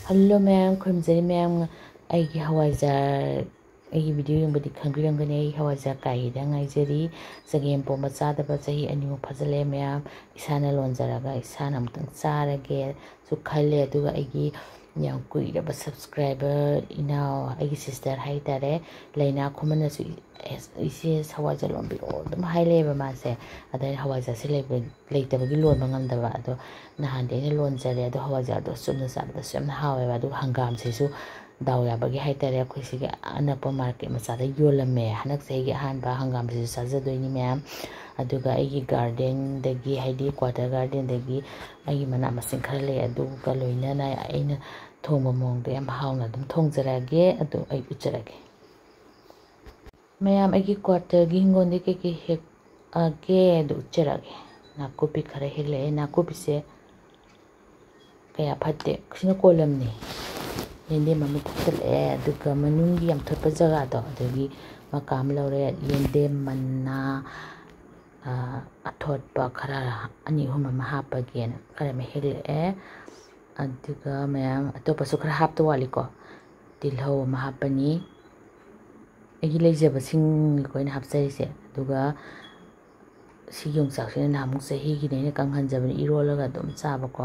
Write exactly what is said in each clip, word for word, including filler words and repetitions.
Hello ꯃꯌꯥꯝ, ꯈꯨꯔꯨꯝꯖꯔꯤ ꯃꯌꯥꯝ꯫ ꯑꯩꯒꯤ ꯍꯋꯥꯏꯖꯥꯔ, ꯑꯩꯒꯤ ꯚꯤꯗꯤꯑꯣ ꯌꯦꯡꯕꯗꯤ ꯈꯪꯕꯤꯔꯝꯒꯅꯤ, ꯑꯩ ꯍꯋꯥꯏꯖꯥꯔ ꯀꯥꯏꯔꯤꯗ ꯉꯥꯏꯖꯔꯤ꯫ ꯆꯒꯦꯝ ꯄꯣꯝꯕ ꯆꯥꯗꯕ ꯆꯍꯤ ꯑꯅꯤꯃꯨꯛ ꯐꯥꯖꯤꯜꯂꯛꯑꯦ ꯃꯌꯥꯝ꯫ ꯏꯁꯥꯅ ꯂꯣꯟꯖꯔꯒ ꯏꯁꯥꯅ ꯑꯃꯨꯛꯇꯪ ꯆꯥꯔꯒꯦꯁꯨ ꯈꯜꯂꯦ꯫ ꯑꯗꯨꯒ ꯑꯩꯒꯤ ꯌꯥꯝ ꯀꯨꯏꯔꯕ ꯁꯕꯁꯀ꯭ꯔꯥꯏꯕꯔ ꯏꯅꯥꯎ, ꯑꯩꯒꯤ ꯁꯤꯁꯇꯔ ꯍꯥꯏꯇꯥꯔꯦ, ꯂꯩꯅꯥ ꯈꯨꯃꯟꯅꯁꯨ, "ꯏꯆꯦ, ꯍꯋꯥꯏꯖꯥꯔ ꯂꯣꯟꯕꯤꯔꯛꯑꯣ" ꯑꯗꯨꯝ ꯍꯥꯏ ꯂꯩꯌꯦꯕ ꯃꯥꯁꯦ꯫ ꯑꯗ ꯑꯩꯅ ꯍꯋꯥꯏꯖꯥꯔꯁꯦ ꯂꯩꯕ ꯂꯩꯇꯕꯒꯤ ꯂꯣꯟꯕ ꯉꯝꯗꯕ꯫ ꯑꯗꯣ ꯅꯍꯥꯟꯗꯤ ꯑꯩꯅ ꯂꯣꯟꯖꯔꯦ꯫ ꯑꯗꯣ ꯍꯋꯥꯏꯖꯥꯔꯗꯣ ꯆꯨꯝꯅ ꯆꯥꯕꯗꯁꯨ ꯌꯥꯝꯅ ꯍꯥꯎꯋꯦꯕ꯫ ꯑꯗꯨꯒ ꯍꯪꯒꯥꯝꯁꯤꯁꯨ ꯗꯥꯎ ꯌꯥꯕꯒꯤ ꯍꯥꯏꯇꯥꯔꯦ, ꯑꯩꯈꯣꯏ ꯁꯤꯒꯤ ꯑꯅꯛꯄ ꯃꯥꯔꯀꯦꯠ ꯃꯆꯥꯗ ꯌꯣꯜꯂꯝꯃꯦ꯫ ꯍꯟꯗꯛ ꯆꯍꯤꯒꯤ ꯑꯍꯥꯟꯕ ꯍꯪꯒꯥꯝꯁꯤꯁꯨ ꯆꯥꯖꯗꯣꯏꯅꯤ ꯃꯌꯥꯝ꯫ ꯑꯗꯨꯒ ꯑꯩꯒꯤ ꯒꯥꯔꯗꯦꯟꯗꯒꯤ, ꯍꯥꯏꯗꯤ ꯀ꯭ꯋꯥꯇꯔ ꯒꯥꯔꯗꯦꯟꯗꯒꯤ ꯑꯩꯒꯤ ꯃꯅꯥ ꯃꯁꯤꯡ ꯈꯔ ꯂꯩ꯫ ꯑꯗꯨꯒ ꯂꯣꯏꯅꯅ ꯑꯩꯅ ꯊꯣꯡꯕ ꯃꯑꯣꯡꯗꯣ ꯌꯥꯝ ꯍꯥꯎꯅ ꯑꯗꯨꯝ ꯊꯣꯡꯖꯔꯛꯑꯒꯦ꯫ ꯑꯗꯨ ꯑꯩ ꯎꯠꯆꯔꯛꯀꯦ꯫ ꯃꯌꯥꯝ, ꯑꯩꯒꯤ ꯀ꯭ꯋꯥꯇꯔꯒꯤ ꯍꯤꯡꯒꯣꯜꯗꯒꯤ ꯀꯩꯀꯩ ꯍꯦꯛꯑꯒꯦ ꯑꯗꯨ ꯎꯠꯆꯔꯛꯑꯒꯦ꯫ ꯅꯥꯀꯨꯞꯄꯤ ꯈꯔ ꯍꯦꯛꯂꯛꯑꯦ꯫ ꯅꯥꯀꯨꯞꯄꯤꯁꯦ ꯀꯌꯥ ꯐꯠꯇꯦ꯫ ꯁꯤꯅ ꯀꯣꯂꯝꯅꯤ꯫ ꯌꯦꯟꯗꯦꯝ ꯑꯃ ꯐꯨꯛꯆꯜꯂꯛꯑꯦ꯫ ꯑꯗꯨꯒ ꯃꯅꯨꯡꯒꯤ ꯌꯥꯝ ꯊꯣꯠꯄ ꯖꯒꯥꯗꯣ, ꯑꯗꯨꯒꯤ ꯃꯀꯥ ꯑꯃ ꯂꯧꯔꯦ꯫ ꯌꯦꯟꯗꯦꯝ ꯃꯅꯥ, ꯑ, ꯑꯊꯣꯠꯄ ꯈꯔ ꯑꯅꯤ ꯑꯍꯨꯝ ꯑꯃ ꯍꯥꯞꯄꯒꯦꯅ ꯈꯔ ꯑꯃ ꯍꯦꯛꯂꯛꯑꯦ꯫ ꯑꯗꯨꯒ ꯃꯌꯥꯝ ꯑꯇꯣꯞꯄꯁꯨ ꯈꯔ ꯍꯥꯞꯇ ꯋꯥꯠꯂꯤꯀꯣ꯫ ꯇꯤꯜꯍꯧ ꯑꯃ ꯍꯥꯞꯄꯅꯤ꯫ ꯑꯩꯒꯤ ꯂꯩꯖꯕꯁꯤꯡꯅꯤꯀꯣ ꯑꯩꯅ ꯍꯥꯞꯆꯔꯤꯁꯦ꯫ ꯑꯗꯨꯒ ꯁꯤ ꯌꯣꯡꯆꯥꯛꯁꯤꯅ ꯅꯍꯥꯟꯃꯨꯛ ꯆꯍꯤꯒꯤꯅꯦ ꯑꯩꯅ ꯀꯪꯍꯟꯖꯕꯅꯤ, ꯏꯔꯣꯜꯂꯒ ꯑꯗꯨꯝ ꯆꯥꯕꯀꯣ꯫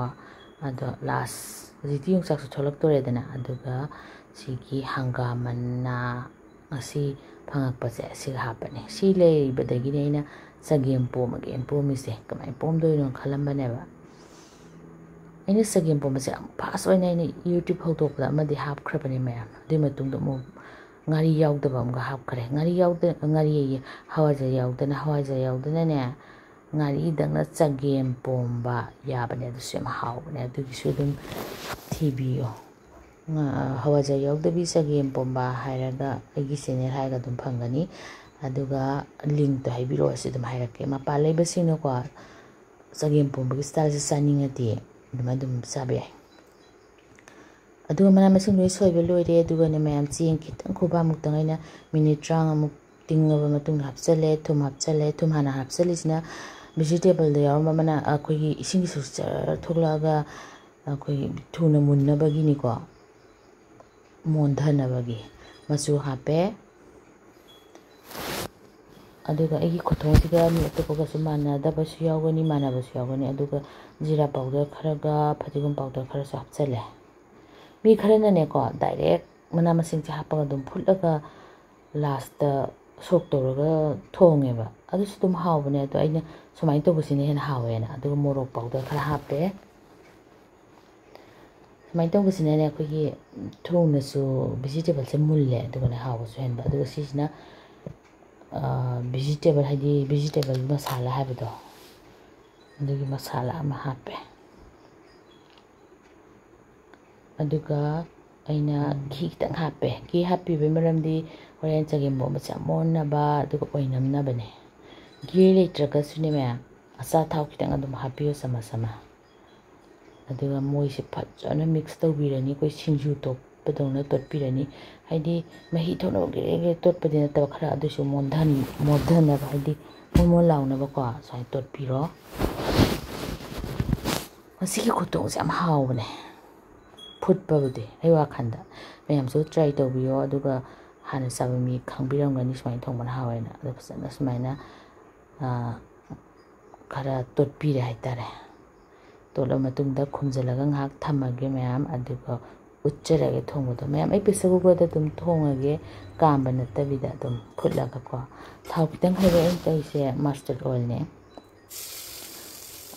ꯑꯗꯣ ꯂꯥꯁ, ꯍꯧꯖꯤꯛꯇꯤ ꯌꯣꯡꯆꯥꯛꯁꯨ ꯊꯣꯛꯂꯛꯇꯣꯔꯦꯗꯅ꯫ ꯑꯗꯨꯒ ꯁꯤꯒꯤ ꯍꯪꯒꯥꯝ ꯃꯅꯥ ꯉꯁꯤ ꯐꯪꯉꯛꯄꯁꯦ ꯑꯁꯤꯒ ꯍꯥꯞꯄꯅꯤ꯫ ꯁꯤ ꯂꯩꯕꯗꯒꯤꯅꯦ ꯑꯩꯅ ꯆꯒꯦꯝ ꯄꯣꯝꯃꯒꯦꯅ ꯄꯣꯝꯃꯤꯁꯦ꯫ ꯀꯃꯥꯏꯅ ꯄꯣꯝꯗꯣꯏꯅꯣ ꯈꯜꯂꯝꯕꯅꯦꯕ꯫ ꯑꯩꯅ ꯆꯒꯦꯝ ꯄꯣꯝꯕꯁꯦ ꯌꯥꯝ ꯐꯥꯁ ꯑꯣꯏꯅ ꯑꯩꯅ YouTube ꯍꯧꯗꯣꯛꯄꯗ ꯑꯃꯗꯤ ꯍꯥꯞꯈ꯭ꯔꯕꯅꯦ ꯃꯌꯥꯝ꯫ ꯑꯗꯨꯏ ꯃꯇꯨꯡꯗ ꯑꯃꯨꯛ ꯉꯥꯔꯤ ꯌꯥꯎꯗꯕ ꯑꯃꯒ ꯍꯥꯞꯈ꯭ꯔꯦ꯫ ꯉꯥꯔꯤ ꯌꯥꯎꯗ-, ꯉꯥꯔꯤ ꯑꯌꯦ, ꯍꯋꯥꯏꯖꯥꯔ ꯌꯥꯎꯗꯅ, ꯍꯋꯥꯏꯖꯥꯔ ꯌꯥꯎꯗꯅꯅꯦ, ꯉꯥꯔꯤꯗꯪꯅ ꯆꯒꯦꯝ ꯄꯣꯝꯕ ꯌꯥꯕꯅꯦ꯫ ꯑꯗꯨꯁꯨ ꯌꯥꯝ ꯍꯥꯎꯕꯅꯦ꯫ ꯑꯗꯨꯒꯤꯁꯨ ꯑꯗꯨꯝ ꯊꯤꯕꯤꯌꯣ꯫ ꯉꯥ-, ꯍꯋꯥꯏꯖꯥꯔ ꯌꯥꯎꯗꯕꯤ ꯆꯒꯦꯝ ꯄꯣꯝꯕ ꯍꯥꯏꯔꯒ ꯑꯩꯒꯤ ꯆꯦꯅꯦꯜ ꯍꯥꯏꯔꯒ ꯑꯗꯨꯝ ꯐꯪꯒꯅꯤ꯫ ꯑꯗꯨꯒ ꯂꯤꯡꯇꯣ ꯍꯥꯏꯕꯤꯔꯛꯑꯣ, ꯑꯩꯁꯨ ꯑꯗꯨꯝ ꯍꯥꯏꯔꯛꯀꯦ꯫ ꯃꯄꯥꯟ ꯂꯩꯕꯁꯤꯡꯅꯀꯣ, ꯆꯒꯦꯝ ꯄꯣꯝꯕꯒꯤ ꯁ꯭ꯇꯥꯏꯜꯁꯦ ꯆꯥꯅꯤꯡꯉꯗꯤ ꯑꯗꯨꯃꯥꯏꯅ ꯑꯗꯨꯝ ꯆꯥꯕ ꯌꯥꯏ꯫ ꯑꯗꯨꯒ ꯃꯅꯥ ꯃꯁꯤꯡ ꯂꯣꯏ ꯁꯣꯏꯕ ꯂꯣꯏꯔꯦ꯫ ꯑꯗꯨꯒꯅꯦ ꯃꯌꯥꯝ, ꯆꯦꯡ ꯈꯤꯇꯪ ꯈꯨꯕꯥꯃꯨꯛꯇꯪ ꯑꯩꯅ ꯃꯤꯅꯤꯠ ꯇꯔꯥꯃꯉꯥꯃꯨꯛ ꯇꯤꯡꯉꯕ ꯃꯇꯨꯡꯗ ꯍꯥꯞꯆꯜꯂꯦ꯫ ꯊꯨꯝ ꯍꯥꯞꯆꯜꯂꯦ꯫ ꯊꯨꯝ ꯍꯥꯟꯅ ꯍꯥꯞꯆꯜꯂꯤꯁꯤꯅ ꯚꯤꯖꯤꯇꯦꯕꯜꯗ ꯌꯥꯎꯔꯝꯕ ꯃꯅꯥ, ꯑꯩꯈꯣꯏꯒꯤ ꯏꯁꯤꯡꯒꯤ ꯁꯔꯨꯛ ꯖꯔ ꯊꯣꯛꯂꯛꯑꯒ ꯑꯩꯈꯣꯏꯒꯤ ꯊꯨꯅ ꯃꯨꯟꯅꯕꯒꯤꯅꯤꯀꯣ, ꯃꯣꯟꯊꯅꯕꯒꯤ꯫ ꯃꯆꯨ ꯍꯥꯞꯄꯦ꯫ ꯑꯗꯨꯒ ꯑꯩꯒꯤ ꯈꯨꯊꯣꯡꯁꯤꯒ ꯃꯤ ꯑꯇꯣꯞꯄꯒꯁꯨ ꯃꯥꯟꯅꯗꯕꯁꯨ ꯌꯥꯎꯒꯅꯤ, ꯃꯥꯟꯅꯕꯁꯨ ꯌꯥꯎꯒꯅꯤ꯫ ꯑꯗꯨꯒ ꯖꯤꯔꯥ powder ꯈꯔꯒ ꯐꯗꯤꯒꯣꯝ powder ꯈꯔꯁꯨ ꯍꯥꯞꯆꯜꯂꯦ꯫ ꯃꯤ ꯈꯔꯅꯅꯦꯀꯣ, direct ꯃꯅꯥ ꯃꯁꯤꯡꯁꯦ ꯍꯥꯞꯄꯒ ꯑꯗꯨꯝ ꯐꯨꯠꯂꯒ lastꯇ ꯁꯣꯛ ꯇꯧꯔꯒ ꯊꯣꯡꯉꯦꯕ꯫ ꯑꯗꯨꯁꯨ ꯑꯗꯨꯝ ꯍꯥꯎꯕꯅꯦ꯫ ꯑꯗꯣ ꯑꯩꯅ ꯁꯨꯃꯥꯏꯅ ꯇꯧꯕꯁꯤꯅ ꯍꯦꯟꯅ ꯍꯥꯎꯋꯦꯅ꯫ ꯑꯗꯨꯒ ꯃꯣꯔꯣꯛ powder ꯈꯔ ꯍꯥꯞꯄꯦ꯫ ꯁꯨꯃꯥꯏꯅ ꯇꯧꯕꯁꯤꯅꯅꯦ, ꯑꯩꯈꯣꯏꯒꯤ ꯊꯨꯅꯁꯨ vegetableꯁꯦ ꯃꯨꯜꯂꯦ, ꯑꯗꯨꯒꯅꯦ ꯍꯥꯎꯕꯁꯨ ꯍꯦꯟꯕ꯫ ꯑꯗꯨꯒ ꯁꯤꯁꯤꯅ, vegetable, ꯍꯥꯏꯗꯤ vegetable ꯃꯁꯥꯂꯥ ꯍꯥꯏꯕꯗꯣ, ꯑꯗꯨꯒꯤ ꯃꯁꯥꯂꯥ ꯑꯃ ꯍꯥꯞꯄꯦ꯫ ꯑꯗꯨꯒ ꯑꯩꯅ ꯘꯤ ꯈꯤꯇꯪ ꯍꯥꯞꯄꯦ꯫ ꯘꯤ ꯍꯥꯞꯄꯤꯕꯒꯤ ꯃꯔꯝꯗꯤ ꯍꯣꯔꯦꯟ ꯆꯒꯦꯝꯄꯣꯝꯕꯁꯦ ꯌꯥꯝ ꯃꯣꯟꯅꯕ ꯑꯗꯨꯒ ꯑꯣꯏꯅꯝꯅꯕꯅꯦ꯫ ꯘꯤ ꯂꯩꯇ꯭ꯔꯒꯁꯨꯅꯦ ꯃꯌꯥꯝ, ꯑꯆꯥꯊꯥꯎ ꯈꯤꯇꯪ ꯑꯗꯨꯝ ꯍꯥꯞꯄꯤꯌꯨ ꯆꯥꯃꯁ ꯑꯃ꯫ ꯑꯗꯨꯒ ꯃꯣꯏꯁꯦ ꯐꯖꯅ mix ꯇꯧꯕꯤꯔꯅꯤ꯫ ꯑꯩꯈꯣꯏ ꯁꯤꯡꯖꯨ ꯇꯣꯠꯄꯗꯧꯅ ꯇꯣꯠꯄꯤꯔꯅꯤ꯫ ꯍꯥꯏꯗꯤ ꯃꯍꯤ ꯊꯣꯛꯅꯕ ꯒꯦꯔꯦ ꯒꯦꯔꯦ ꯇꯣꯠꯄꯗꯤ ꯅꯠꯇꯕ, ꯈꯔ ꯑꯗꯨꯁꯨ ꯃꯣꯟꯊꯍꯟ-, ꯃꯣꯟꯊꯅꯕ, ꯍꯥꯏꯗꯤ ꯃꯣꯟ ꯃꯣꯟ ꯂꯥꯎꯅꯕꯀꯣ, ꯁꯨꯃꯥꯏꯅ ꯇꯣꯠꯄꯤꯔꯣ꯫ ꯃꯁꯤꯒꯤ ꯈꯨꯊꯣꯡꯁꯦ ꯌꯥꯝ ꯍꯥꯎꯕꯅꯦ, ꯐꯨꯠꯄꯕꯨꯗꯤ꯫ ꯑꯩ ꯋꯥꯈꯜꯗ ꯃꯌꯥꯝꯁꯨ try ꯇꯧꯕꯤꯌꯣ꯫ ꯑꯗꯨꯒ ꯍꯥꯟꯅ ꯆꯥꯕ ꯃꯤ ꯈꯪꯕꯤꯔꯝꯒꯅꯤ ꯁꯨꯃꯥꯏꯅ ꯊꯣꯡꯕꯅ ꯍꯥꯎꯋꯦꯅ꯫ ꯑꯗꯣ ꯐꯖꯅ ꯁꯨꯃꯥꯏꯅ, ꯑꯥ, ꯈꯔ ꯇꯣꯠꯄꯤꯔꯦ ꯍꯥꯏꯇꯥꯔꯦ꯫ ꯇꯣꯠꯂꯕ ꯃꯇꯨꯡꯗ ꯈꯨꯝꯖꯤꯜꯂꯒ ꯉꯥꯏꯍꯥꯛ ꯊꯝꯃꯒꯦ ꯃꯌꯥꯝ, ꯑꯗꯨꯒ ꯎꯠꯆꯔꯒꯦ ꯊꯣꯡꯕꯗꯣ꯫ ꯃꯌꯥꯝ, ꯑꯩ pressure cookerꯗ ꯑꯗꯨꯝ ꯊꯣꯡꯉꯒꯦ, ꯀꯥꯝꯕ ꯅꯠꯇꯕꯤꯗ ꯑꯗꯨꯝ ꯐꯨꯠꯂꯒꯀꯣ꯫ ꯊꯥꯎ ꯈꯤꯇꯪ ꯍꯩꯔꯦ꯫ ꯑꯩꯅ ꯇꯧꯔꯤꯁꯦ mustard oilꯅꯦ꯫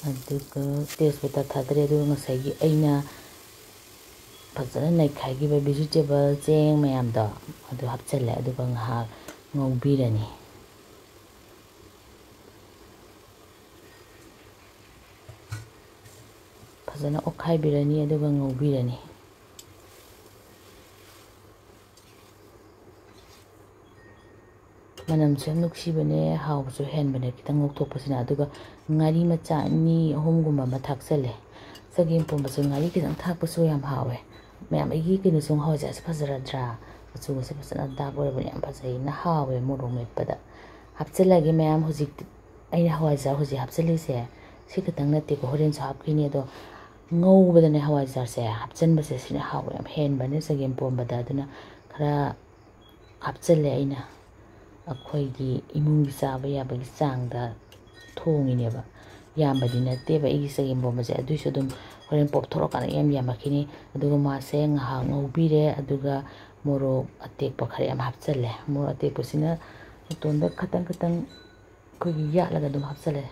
ꯑꯗꯨꯒ ꯇꯦꯖꯄꯇꯥ ꯊꯥꯗꯔꯦ꯫ ꯑꯗꯨꯒ ꯉꯁꯥꯏꯒꯤ ꯑꯩꯅ ꯐꯖꯅ ꯅꯩꯈꯥꯏꯈꯤꯕ vegetable ꯆꯦꯡ ꯃꯌꯥꯝꯗꯣ ꯑꯗꯨ ꯍꯥꯞꯆꯤꯜꯂꯦ꯫ ꯑꯗꯨꯒ ꯉꯥꯏꯍꯥꯛ ꯉꯧꯕꯤꯔꯅꯤ꯫ ꯐꯖꯅ ꯑꯣꯠꯈꯥꯏꯕꯤꯔꯅꯤ, ꯑꯗꯨꯒ ꯉꯧꯕꯤꯔꯅꯤ꯫ ꯃꯅꯝꯁꯨ ꯌꯥꯝ ꯅꯨꯡꯁꯤꯕꯅꯦ, ꯍꯥꯎꯕꯁꯨ ꯍꯦꯟꯕꯅꯦ ꯈꯤꯇꯪ ꯉꯧꯊꯣꯛꯄꯁꯤꯅ꯫ ꯑꯗꯨꯒ ꯉꯥꯔꯤ ꯃꯆꯥ ꯑꯅꯤ ꯑꯍꯨꯝꯒꯨꯝꯕ ꯑꯃ ꯊꯥꯛꯆꯜꯂꯦ꯫ ꯆꯒꯦꯝ ꯄꯣꯝꯕꯁꯦ ꯉꯥꯔꯤ ꯈꯤꯇꯪ ꯊꯥꯛꯄꯁꯨ ꯌꯥꯝ ꯍꯥꯎꯋꯦ꯫ ꯃꯌꯥꯝ, ꯑꯩꯒꯤ ꯀꯩꯅꯣꯁꯦ ꯍꯋꯥꯏꯖꯥꯔꯁꯦ ꯐꯖꯔꯗ꯭ꯔꯥ? ꯃꯆꯨꯒꯁꯦ ꯐꯖꯅ dark ꯑꯣꯏꯔꯕꯅꯦ, ꯌꯥꯝ ꯐꯖꯩꯅ ꯍꯥꯎꯋꯦ ꯃꯣꯔꯣꯛ ꯃꯦꯠꯄꯗ꯫ ꯍꯥꯞꯆꯤꯜꯂꯒꯦ ꯃꯌꯥꯝ꯫ ꯍꯧꯖꯤꯛ ꯑꯩꯅ ꯍꯋꯥꯏꯖꯥꯔ ꯍꯧꯖꯤꯛ ꯍꯥꯞꯆꯤꯜꯂꯤꯁꯦ ꯁꯤ ꯈꯛꯇꯪ ꯅꯠꯇꯦꯀꯣ, ꯍꯣꯔꯦꯟꯁꯨ ꯍꯥꯞꯈꯤꯅꯤ꯫ ꯑꯗꯣ ꯉꯧꯕꯗꯅꯦ ꯍꯋꯥꯏꯖꯥꯔꯁꯦ ꯍꯥꯞꯆꯤꯟꯕꯁꯦ ꯁꯤꯅ ꯍꯥꯎꯕ ꯌꯥꯝ ꯍꯦꯟꯕꯅꯦ ꯆꯒꯦꯝ ꯄꯣꯝꯕꯗ꯫ ꯑꯗꯨꯅ ꯈꯔ ꯍꯥꯞꯆꯤꯜꯂꯦ ꯑꯩꯅ꯫ ꯑꯩꯈꯣꯏꯒꯤ ꯏꯃꯨꯡꯒꯤ ꯆꯥꯕ ꯌꯥꯕꯒꯤ ꯆꯥꯡꯗ ꯊꯣꯡꯉꯤꯅꯦꯕ꯫ ꯌꯥꯝꯕꯗꯤ ꯅꯠꯇꯦꯕ ꯑꯩꯒꯤ ꯆꯒꯦꯝ ꯄꯣꯝꯕꯁꯦ꯫ ꯑꯗꯨꯏꯁꯨ ꯑꯗꯨꯝ ꯍꯣꯔꯦꯟ ꯄꯣꯞꯊꯣꯔꯛꯑꯀꯥꯟꯗ ꯌꯥꯝ ꯌꯥꯝꯃꯛꯈꯤꯅꯤ꯫ ꯑꯗꯨꯒ ꯃꯥꯁꯦ ꯉꯥꯏꯍꯥꯛ ꯉꯧꯕꯤꯔꯦ꯫ ꯑꯗꯨꯒ ꯃꯣꯔꯣꯛ ꯑꯇꯦꯛꯄ ꯈꯔ ꯌꯥꯝ ꯍꯥꯞꯆꯜꯂꯦ꯫ ꯃꯣꯔꯣꯛ ꯑꯇꯦꯛꯄꯁꯤꯅ ꯃꯇꯣꯟꯗ ꯈꯇꯪ ꯈꯇꯪ ꯑꯩꯈꯣꯏꯒꯤ ꯌꯥꯠꯂꯒ ꯑꯗꯨꯝ ꯍꯥꯞꯆꯜꯂꯦ꯫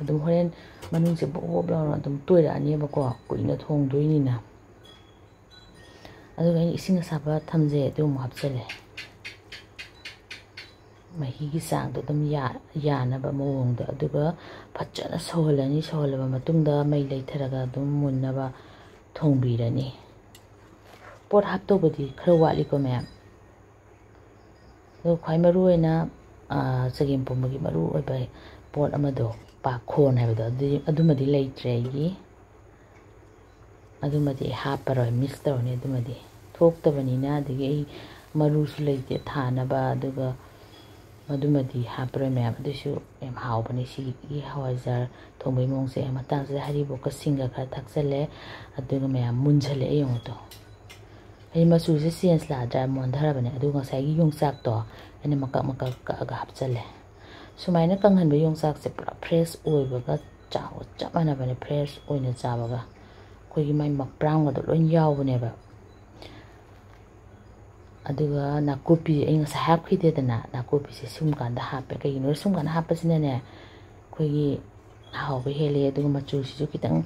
ꯑꯗꯨꯝ ꯍꯣꯔꯦꯟ ꯃꯅꯨꯡꯁꯦ ꯕꯣꯞ ꯕꯣꯞ ꯂꯥꯎꯅ ꯑꯗꯨꯝ ꯇꯣꯏꯔꯛꯑꯅꯦꯕꯀꯣ, ꯀꯨꯏꯅ ꯊꯣꯡꯗꯣꯏꯅꯤꯅ꯫ ꯑꯗꯨꯒ ꯑꯩꯅ ꯏꯁꯤꯡ ꯑꯁꯥꯕ ꯊꯝꯖꯩ, ꯑꯗꯨ ꯑꯃꯨꯛ ꯍꯥꯞꯆꯜꯂꯦ꯫ ꯃꯍꯤꯒꯤ ꯆꯥꯡꯗꯣ ꯑꯗꯨꯝ ꯌꯥ-, ꯌꯥꯅꯕ ꯃꯑꯣꯡꯗ꯫ ꯑꯗꯨꯒ ꯐꯖꯅ ꯁꯧꯍꯜꯂꯅꯤ꯫ ꯁꯧꯍꯜꯂꯕ ꯃꯇꯨꯡꯗ ꯃꯩ ꯂꯩꯊꯔꯒ ꯑꯗꯨꯝ ꯃꯨꯟꯅꯕ ꯊꯣꯡꯕꯤꯔꯅꯤ꯫ ꯄꯣꯠ ꯍꯥꯞꯇꯧꯕꯗꯤ ꯈꯔ ꯋꯥꯠꯂꯤꯀꯣ ꯃꯌꯥꯝ꯫ ꯑꯗꯨ ꯈ꯭ꯋꯥꯏ ꯃꯔꯨ ꯑꯣꯏꯅ, ꯑ, ꯆꯒꯦꯝ ꯄꯣꯝꯕꯒꯤ ꯃꯔꯨ ꯑꯣꯏꯕ ꯄꯣꯠ ꯑꯃꯗꯣ, ꯄꯥꯈꯣꯟ ꯍꯥꯏꯕꯗꯣ, ꯑꯗꯨꯗꯤ, ꯑꯗꯨꯃꯗꯤ ꯂꯩꯇ꯭ꯔꯦ ꯑꯩꯒꯤ꯫ ꯑꯗꯨꯃꯗꯤ ꯑꯩ ꯍꯥꯞꯄꯔꯣꯏ, miss ꯇꯧꯔꯅꯤ ꯑꯗꯨꯃꯗꯤ꯫ ꯊꯣꯛꯇꯕꯅꯤꯅ, ꯑꯗꯒꯤ ꯑꯩ ꯃꯔꯨꯁꯨ ꯂꯩꯇꯦ ꯊꯥꯅꯕ, ꯑꯗꯨꯒ ꯃꯗꯨꯃꯗꯤ ꯍꯥꯞꯄꯔꯣꯏ ꯃꯌꯥꯝ꯫ ꯑꯗꯨꯏꯁꯨ ꯌꯥꯝ ꯍꯥꯎꯕꯅꯤ ꯁꯤꯒꯤ ꯍꯋꯥꯏꯖꯥꯔ ꯊꯣꯡꯕꯒꯤ ꯃꯑꯣꯡꯁꯦ꯫ ꯃꯇꯥꯡꯁꯤꯗ ꯍꯔꯤꯕꯣꯞꯀ ꯁꯤꯡꯒ ꯈꯔ ꯊꯥꯛꯆꯜꯂꯦ, ꯑꯗꯨꯒ ꯃꯌꯥꯝ ꯃꯨꯟꯖꯜꯂꯛꯑꯦ ꯌꯦꯡꯉꯨ ꯇꯨ꯫ ꯍꯥꯏꯗꯤ ꯃꯆꯨꯁꯦ change ꯂꯥꯛꯑꯗ꯭ꯔꯥ, ꯃꯣꯟꯊꯔꯕꯅꯦ꯫ ꯑꯗꯨꯒ ꯉꯁꯥꯏꯒꯤ ꯌꯣꯡꯆꯥꯛꯇꯣ ꯑꯩꯅ ꯃꯀꯛ ꯃꯀꯛ ꯀꯛꯑꯒ ꯍꯥꯞꯆꯜꯂꯦ꯫ ꯁꯨꯃꯥꯏꯅ ꯀꯪꯍꯟꯕ ꯌꯣꯡꯆꯥꯛꯁꯦ ꯄꯨꯔꯥ fresh ꯑꯣꯏꯕꯒ ꯆꯥꯎꯕ ꯆꯞ ꯃꯥꯟꯅꯕꯅꯦ, fresh ꯑꯣꯏꯅ ꯆꯥꯕꯒ꯫ ꯑꯩꯈꯣꯏꯒꯤ ꯃꯥꯏ ꯃꯄ꯭ꯔꯥꯝꯒꯗꯣ ꯂꯣꯏ ꯌꯥꯎꯕꯅꯦꯕ꯫ ꯑꯗꯨꯒ ꯅꯥꯀꯨꯞꯄꯤ ꯑꯩ ꯉꯁꯥꯏ ꯍꯥꯞꯈꯤꯗꯦꯗꯅ, ꯅꯥꯀꯨꯞꯄꯤꯁꯦ ꯁꯨꯝ ꯀꯥꯟꯗ ꯍꯥꯞꯄꯦ꯫ ꯀꯩꯒꯤꯅꯣ ꯁꯨꯝ ꯀꯥꯟꯗ ꯍꯥꯞꯄꯁꯤꯅꯅꯦ, ꯑꯩꯈꯣꯏꯒꯤ ꯍꯥꯎꯕ ꯍꯦꯜꯂꯤ꯫ ꯑꯗꯨꯒ ꯃꯆꯨꯁꯤꯁꯨ ꯈꯤꯇꯪ,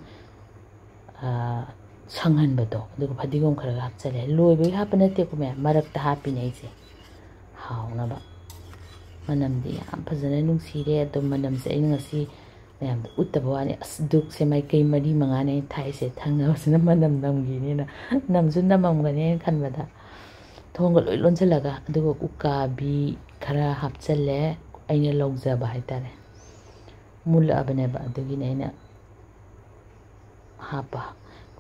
ꯑ, ꯁꯪꯍꯟꯕꯗꯣ, ꯑꯗꯨꯒ ꯐꯗꯤꯒꯣꯝ ꯈꯔꯒ ꯍꯥꯞꯆꯜꯂꯦ꯫ ꯂꯣꯏꯕꯒꯤ ꯍꯥꯞꯄ ꯅꯠꯇꯦꯀꯣ ꯃꯌꯥꯝ, ꯃꯔꯛꯇ ꯍꯥꯞꯄꯤꯅꯦ ꯑꯩꯁꯦ ꯍꯥꯎꯅꯕ꯫ ꯃꯅꯝꯗꯤ ꯌꯥꯝ ꯐꯖꯅ ꯅꯨꯡꯁꯤꯔꯦ꯫ ꯑꯗꯣ ꯃꯅꯝꯁꯦ ꯑꯩꯅ ꯉꯁꯤ ꯃꯌꯥꯝꯗ ꯎꯠꯇꯕ ꯋꯥꯅꯤ꯫ ꯑꯁ, ꯙꯨꯛꯁꯦ ꯃꯥꯏꯀꯩ ꯃꯔꯤ ꯃꯉꯥꯅꯦ ꯑꯩꯅ ꯊꯥꯛꯏꯁꯦ, ꯊꯪꯅꯕꯁꯤꯅ ꯃꯅꯝ ꯅꯝꯈꯤꯅꯦꯅ꯫ ꯅꯝꯁꯨ ꯅꯝꯃꯝꯒꯅꯤ ꯍꯥꯏꯅ ꯈꯟꯕꯗ꯫ ꯊꯣꯡꯒ ꯂꯣꯏ ꯂꯣꯟꯁꯤꯜꯂꯒ, ꯑꯗꯨꯒ ꯎꯀꯥꯕꯤ ꯈꯔ ꯍꯥꯞꯆꯜꯂꯦ, ꯑꯩꯅ ꯂꯧꯖꯕ ꯍꯥꯏꯇꯥꯔꯦ꯫ ꯃꯨꯜꯂꯛꯑꯕꯅꯦꯕ, ꯑꯗꯨꯒꯤꯅꯦ ꯑꯩꯅ ꯍꯥꯞꯄ꯫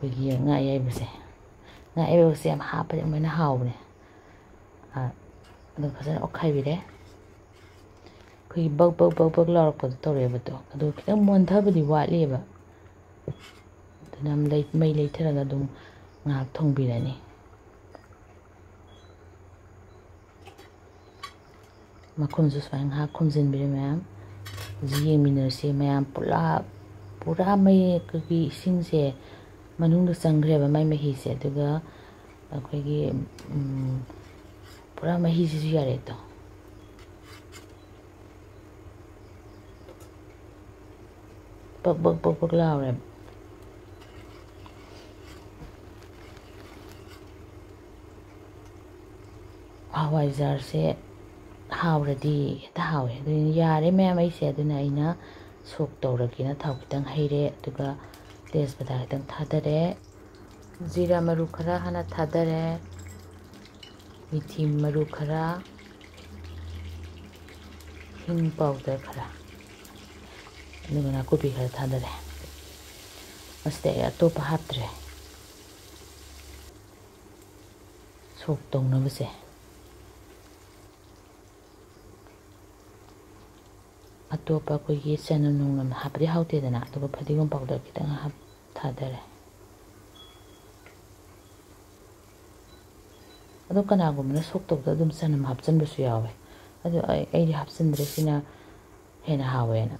ꯑꯩꯈꯣꯏꯒꯤ ꯉꯥ ꯑꯌꯥꯏꯕꯁꯦ, ꯉꯥ ꯑꯌꯥꯏꯕꯁꯦ ꯌꯥꯝ ꯍꯥꯞꯄꯗꯤ ꯑꯃꯨꯛ ꯍꯦꯟꯅ ꯍꯥꯎꯕꯅꯦ꯫ ꯑꯥ, ꯑꯗꯨ ꯐꯖꯅ ꯑꯣꯠꯈꯥꯏꯕꯤꯔꯦ꯫ ꯑꯩꯈꯣꯏꯒꯤ ꯕꯛ ꯕꯛ ꯕꯛ ꯕꯛ ꯂꯥꯎꯔꯛꯄꯗꯣ ꯇꯧꯔꯛꯑꯦꯕ꯫ ꯑꯗꯣ ꯑꯗꯨ ꯈꯤꯇꯪ ꯃꯣꯟꯊꯕꯗꯤ ꯋꯥꯠꯂꯤꯑꯕ꯫ ꯑꯗꯨ ꯃꯩ ꯂꯩꯊꯔꯒ ꯑꯗꯨꯝ ꯉꯥꯏꯍꯥꯛ ꯊꯣꯡꯕꯤꯔꯅꯤ꯫ ꯃꯈꯨꯝꯁꯨ ꯁꯨꯃꯥꯏꯅ ꯉꯥꯏꯍꯥꯛ ꯈꯨꯝꯖꯤꯟꯕꯤꯔꯦ ꯃꯌꯥꯝ꯫ ꯍꯧꯖꯤꯛ ꯌꯦꯡꯃꯤꯟꯅꯔꯁꯤ ꯃꯌꯥꯝ ꯄꯨꯂꯞ꯫ ꯄꯨꯔꯥ ꯃꯩ, ꯑꯩꯈꯣꯏꯒꯤ ꯏꯁꯤꯡꯁꯦ ꯃꯅꯨꯡꯗ ꯆꯪꯈ꯭ꯔꯦꯕ, ꯃꯥꯏ ꯃꯍꯤꯁꯦ꯫ ꯑꯗꯨꯒ ꯑꯩꯈꯣꯏꯒꯤ, ꯎꯝ, ꯄꯨꯔꯥ ꯃꯍꯤꯁꯤꯁꯨ ꯌꯥꯔꯦ ꯇꯣ꯫ ꯄꯛ ꯄꯛ ꯄꯛ ꯄꯛ ꯂꯥꯎꯔꯦ꯫ ꯍꯋꯥꯏꯖꯥꯔꯁꯦ ꯍꯥꯎꯔꯗꯤ ꯍꯦꯛꯇ ꯍꯥꯎꯋꯦ꯫ ꯑꯗꯨꯅ ꯌꯥꯔꯦ ꯃꯌꯥꯝ, ꯑꯩꯁꯦ ꯑꯗꯨꯅ ꯑꯩꯅ ꯁꯣꯛ ꯇꯧꯔꯒꯦꯅ ꯊꯥꯎ ꯈꯤꯇꯪ ꯍꯩꯔꯦ, ꯑꯗꯨꯒ ꯇꯦꯖꯄꯇꯥ ꯈꯤꯇꯪ ꯊꯥꯗꯔꯦ, ꯖꯤꯔꯥ ꯃꯔꯨ ꯈꯔ ꯍꯥꯟꯅ ꯊꯥꯗꯔꯦ, ꯃꯤꯊꯤ ꯃꯔꯨ ꯈꯔ, ꯍꯤꯡ ꯄꯥꯎꯗꯔ ꯈꯔ, ꯑꯗꯨꯒ ꯅꯥꯀꯨꯞꯄꯤ ꯈꯔ ꯊꯥꯗꯔꯦ꯫ ꯃꯁꯤꯗ ꯑꯩ ꯑꯇꯣꯞꯄ ꯍꯥꯞꯇ꯭ꯔꯦ꯫ ꯁꯣꯛ ꯇꯧꯅꯕꯁꯦ꯫ ꯑꯇꯣꯞꯄ ꯑꯩꯈꯣꯏꯒꯤ ꯆꯅꯝ ꯅꯨꯡꯅꯝ ꯍꯥꯞꯄꯗꯤ ꯍꯥꯎꯇꯦꯗꯅ, ꯑꯗꯨꯒ ꯐꯗꯤꯒꯣꯝ ꯄꯥꯎꯗꯔ ꯈꯤꯇꯪ ꯍꯥꯞ-, ꯊꯥꯗꯔꯦ꯫ ꯑꯗꯣ ꯀꯅꯥꯒꯨꯝꯕꯅ ꯁꯣꯛ ꯇꯧꯕꯗ ꯑꯗꯨꯝ ꯆꯅꯝ ꯍꯥꯞꯆꯤꯟꯕꯁꯨ ꯌꯥꯎꯋꯦ꯫ ꯑꯗꯣ ꯑꯩ, ꯑꯩꯗꯤ ꯍꯥꯞꯆꯤꯟꯗ꯭ꯔꯦ, ꯁꯤꯅ ꯍꯦꯟꯅ ꯍꯥꯎꯋꯦꯅ꯫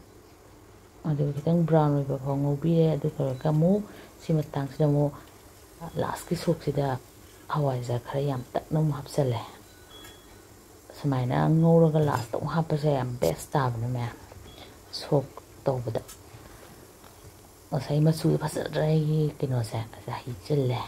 ꯑꯗꯨꯒ ꯈꯤꯇꯪ brown ꯑꯣꯏꯕ ꯐꯥꯎ ꯉꯧꯕꯤꯔꯦ꯫ ꯑꯗꯨ ꯂꯣꯏꯔꯒ ꯑꯃꯨꯛ ꯁꯤ ꯃꯇꯥꯡꯁꯤꯗ ꯑꯃꯨꯛ lastꯀꯤ ꯁꯣꯛꯁꯤꯗ ꯍꯋꯥꯏꯖꯥꯔ ꯈꯔ ꯌꯥꯝ ꯇꯛꯅ ꯑꯃꯨꯛ ꯍꯥꯞꯆꯜꯂꯦ꯫ ꯁꯨꯃꯥꯏꯅ ꯉꯧꯔꯒ lastꯇ ꯑꯃꯨꯛ ꯍꯥꯞꯄꯁꯦ ꯌꯥꯝ best ꯇꯥꯕꯅꯦ ꯃꯌꯥꯝ, ꯁꯣꯛ ꯇꯧꯕꯗ꯫ ꯉꯁꯥꯏ ꯃꯆꯨ ꯐꯖꯗ꯭ꯔꯥ ꯑꯩꯒꯤ ꯀꯩꯅꯣꯁꯦ? ꯑꯁꯤꯗ ꯍꯩꯖꯤꯜꯂꯦ꯫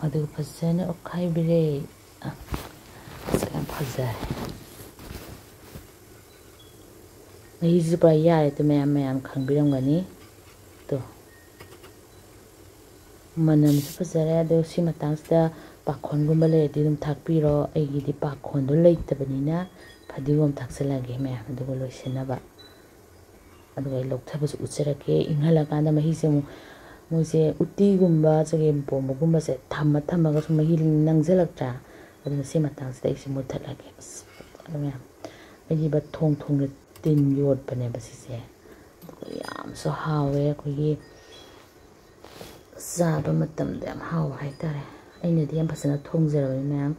ꯑꯗꯨꯒ ꯐꯖꯅ ꯑꯣꯠꯈꯥꯏꯕꯤꯔꯦ꯫ ꯑ, ꯃꯁꯛ ꯌꯥꯝ ꯐꯖꯔꯦ꯫ ꯃꯍꯤꯁꯤꯁꯨ ꯄꯨꯔꯥ ꯌꯥꯔꯦ꯫ ꯑꯗꯨ ꯃꯌꯥꯝ, ꯃꯌꯥꯝ ꯈꯪꯕꯤꯔꯝꯒꯅꯤ꯫ ꯇꯣ꯫ ꯃꯅꯝꯁꯨ ꯐꯖꯔꯦ꯫ ꯑꯗꯣ ꯁꯤ ꯃꯇꯥꯡꯁꯤꯗ ꯄꯥꯈꯣꯟꯒꯨꯝꯕ ꯂꯩꯔꯗꯤ ꯑꯗꯨꯝ ꯊꯥꯛꯄꯤꯔꯣ꯫ ꯑꯩꯒꯤꯗꯤ ꯄꯥꯈꯣꯟꯗꯣ ꯂꯩꯇꯕꯅꯤꯅ ꯐꯗꯤꯒꯣꯝ ꯊꯥꯛꯆꯜꯂꯒꯦ ꯃꯌꯥꯝ, ꯑꯗꯨꯒ ꯂꯣꯏꯁꯤꯟꯅꯕ꯫ ꯑꯗꯨꯒ ꯑꯩ ꯂꯧꯊꯕꯁꯨ ꯎꯠꯆꯔꯛꯀꯦ꯫ ꯏꯪꯍꯜꯂꯀꯥꯟꯗ ꯃꯍꯤꯁꯦ ꯑꯃꯨꯛ, ꯃꯣꯏꯁꯦ ꯎꯇꯤꯒꯨꯝꯕ, ꯆꯒꯦꯝ ꯄꯣꯝꯕꯒꯨꯝꯕꯁꯦ ꯊꯝꯃ ꯊꯝꯃꯒꯁꯨ ꯃꯍꯤ ꯅꯪꯁꯤꯜꯂꯛꯇ꯭ꯔꯥ? ꯑꯗꯨꯅ ꯁꯤ ꯃꯇꯥꯡꯁꯤꯗ ꯑꯩꯁꯦ ꯃꯨꯠꯊꯠꯂꯒꯦ꯫ ꯑꯁ, ꯐꯖꯅ ꯃꯌꯥꯝ, ꯑꯩꯗꯤ ꯕ-, ꯊꯣꯡ ꯊꯣꯡꯗ ꯇꯤꯟ ꯌꯣꯠꯄꯅꯦꯕ ꯁꯤꯁꯦ꯫ ꯑꯗꯨꯒ ꯌꯥꯝꯁꯨ ꯍꯥꯎꯋꯦ꯫ ꯑꯩꯈꯣꯏꯒꯤ ꯆꯥꯕ ꯃꯇꯝꯗ ꯌꯥꯝ ꯍꯥꯎꯕ ꯍꯥꯏꯇꯥꯔꯦ꯫ ꯑꯩꯅꯗꯤ ꯌꯥꯝ ꯐꯖꯅ ꯊꯣꯡꯖꯔꯕꯅꯤ ꯃꯌꯥꯝ,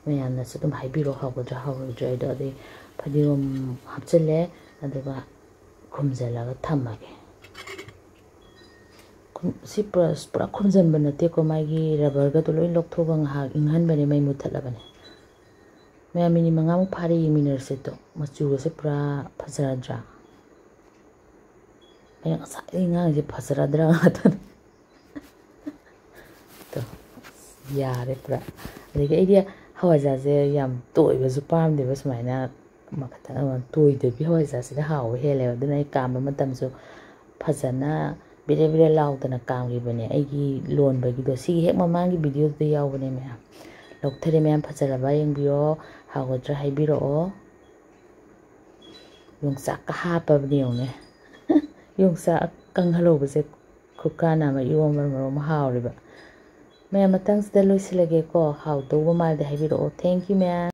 ꯃꯌꯥꯝꯅꯁꯨ ꯑꯗꯨꯝ ꯍꯥꯏꯕꯤꯔꯣ, ꯍꯥꯎꯒꯗ꯭ꯔꯥ ꯍꯥꯎꯔꯣꯏꯗ꯭ꯔꯥ ꯍꯥꯏꯗꯣ꯫ ꯑꯗꯩ ꯐꯗꯤꯒꯣꯝ ꯍꯥꯞꯆꯤꯜꯂꯦ, ꯑꯗꯨꯒ ꯈꯨꯝꯖꯤꯜꯂꯒ ꯊꯝꯃꯒꯦ꯫ ꯈꯨꯝ-, ꯁꯤ ꯄꯨꯔꯥ, ꯄꯨꯔꯥ ꯈꯨꯝꯖꯤꯟꯕ ꯅꯠꯇꯦꯀꯣ, ꯃꯥꯒꯤ ꯔꯕꯔꯒꯗꯣ ꯂꯣꯏ ꯂꯧꯊꯣꯛꯑꯒ ꯉꯥꯏꯍꯥꯛ ꯏꯪꯍꯟꯕꯅꯦ, ꯃꯩ ꯃꯨꯠꯊꯠꯂꯕꯅꯦ꯫ ꯃꯌꯥꯝ ꯃꯤꯅꯤꯠ ꯃꯉꯥꯃꯨꯛ ꯐꯥꯔꯦ, ꯌꯦꯡꯃꯤꯟꯅꯔꯁꯦ꯫ ꯑꯗꯣ ꯃꯆꯨꯒꯁꯦ ꯄꯨꯔꯥ ꯐꯖꯔꯗ꯭ꯔꯥ? ꯑꯩꯅ ꯉꯁꯥꯏꯗꯒꯤ ꯉꯥꯡꯉꯤꯁꯦ ꯐꯖꯔꯗ꯭ꯔꯥ ꯉꯥꯛꯇꯅꯦ꯫ ꯑꯗꯣ ꯌꯥꯔꯦ ꯄꯨꯔꯥ꯫ ꯑꯗꯒꯤ ꯑꯩꯗꯤ ꯍꯋꯥꯏꯖꯥꯔꯁꯦ ꯌꯥꯝ ꯇꯣꯏꯕꯁꯨ ꯄꯥꯝꯗꯦꯕ, ꯁꯨꯃꯥꯏꯅ ꯃꯈꯥꯇꯪ ꯑꯃ ꯇꯣꯏꯗꯕꯤ ꯍꯋꯥꯏꯖꯥꯔꯁꯤꯅ ꯍꯥꯎꯕ ꯍꯦꯜꯂꯦꯕ꯫ ꯑꯗꯨꯅ ꯑꯩ ꯀꯥꯝꯕ ꯃꯇꯝꯁꯨ ꯐꯖꯅ ꯕꯤꯔꯦ ꯕꯤꯔꯦ ꯂꯥꯎꯗꯅ ꯀꯥꯝꯈꯤꯕꯅꯦ ꯑꯩꯒꯤ ꯂꯣꯟꯕꯒꯤꯗꯣ꯫ ꯁꯤꯒꯤ ꯍꯦꯛ ꯃꯃꯥꯡꯒꯤ ꯚꯤꯗꯤꯑꯣꯗꯨꯗ ꯌꯥꯎꯕꯅꯦ ꯃꯌꯥꯝ꯫ ꯂꯧꯊꯔꯦ ꯃꯌꯥꯝ, ꯐꯖꯔꯕ ꯌꯦꯡꯕꯤꯌꯣ, ꯍꯥꯎꯒꯗ꯭ꯔꯥ ꯍꯥꯏꯕꯤꯔꯛꯑꯣ꯫ ꯌꯣꯡꯆꯥꯛꯀ ꯍꯥꯞꯄꯕꯅꯦ ꯌꯦꯡꯉꯨꯅꯦ꯫ ꯌꯣꯡꯆꯥꯛ ꯀꯪꯍꯜꯍꯧꯕꯁꯦ ꯈꯨꯀꯥꯟ ꯑꯃ, ꯏꯔꯣꯝꯕ ꯃꯔꯣꯝ ꯑꯃ ꯍꯥꯎꯔꯤꯕ꯫ ꯃꯌꯥꯝ, ꯃꯇꯥꯡꯁꯤꯗ ꯂꯣꯏꯁꯤꯜꯂꯒꯦꯀꯣ꯫ ꯍꯥꯎꯗꯧꯕ ꯃꯥꯜꯂꯗꯤ ꯍꯥꯏꯕꯤꯔꯛꯑꯣ꯫ Thank you ꯃꯌꯥꯝ꯫